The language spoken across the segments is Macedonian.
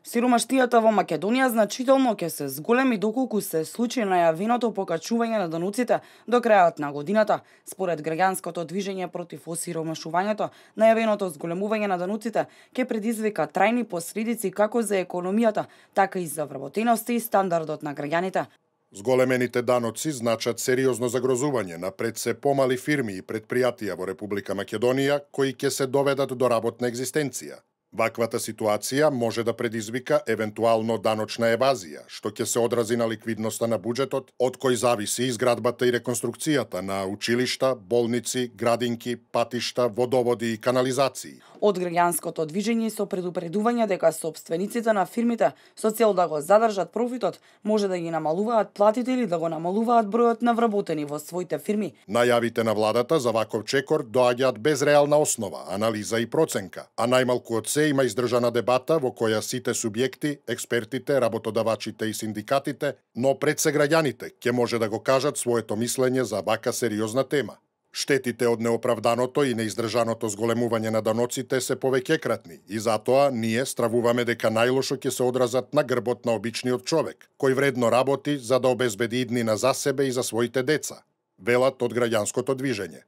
Сиромаштијата во Македонија значително ќе се зголеми доколку се случи најавеното покачување на даноците до крајот на годината. Според граѓанското движење против осиромашувањето, најавеното зголемување на даноците ќе предизвика трајни последици како за економијата, така и за вработеноста и стандардот на граѓаните. Зголемените даноци значат сериозно загрозување на пред се помали фирми и предпријатија во Република Македонија кои ќе се доведат до работна екзистенција. Ваквата ситуација може да предизвика евентуално даночна евазија, што ќе се одрази на ликвидноста на буџетот, од кој зависи изградбата и реконструкцијата на училишта, болници, градинки, патишта, водоводи и канализации. Од граѓанското движење со предупредување дека собствениците на фирмите со цел да го задржат профитот може да ги намалуваат платите или да го намалуваат бројот на вработени во своите фирми. Најавите на владата за ваков чекор доаѓаат без реална основа, анализа и проценка, а најмалку од се има издржана дебата во која сите субјекти, експертите, работодавачите и синдикатите, но пред се граѓаните ќе може да го кажат своето мислење за вака сериозна тема. Штетите од неоправданото и неиздржаното зголемување на даноците се повеќекратни и затоа ние стравуваме дека најлошо ќе се одразат на грбот на обичниот човек, кој вредно работи за да обезбеди иднина за себе и за своите деца, велат од граѓанското движење.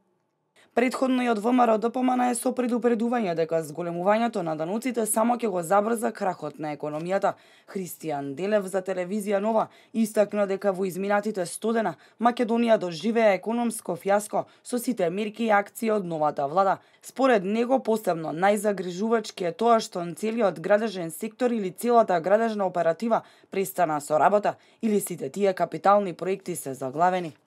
Предходно и од ВМРО ДПМН е со предупредување дека зголемувањето на даноците само ќе го забрза крахот на економијата. Христијан Делев за телевизија Нова истакна дека во изминатите 100 дена Македонија доживеа економско фијаско со сите мерки и акции од новата влада. Според него посебно најзагрижувачки е тоа што целиот градежен сектор или целата градежна оператива престана со работа или сите тие капитални проекти се заглавени.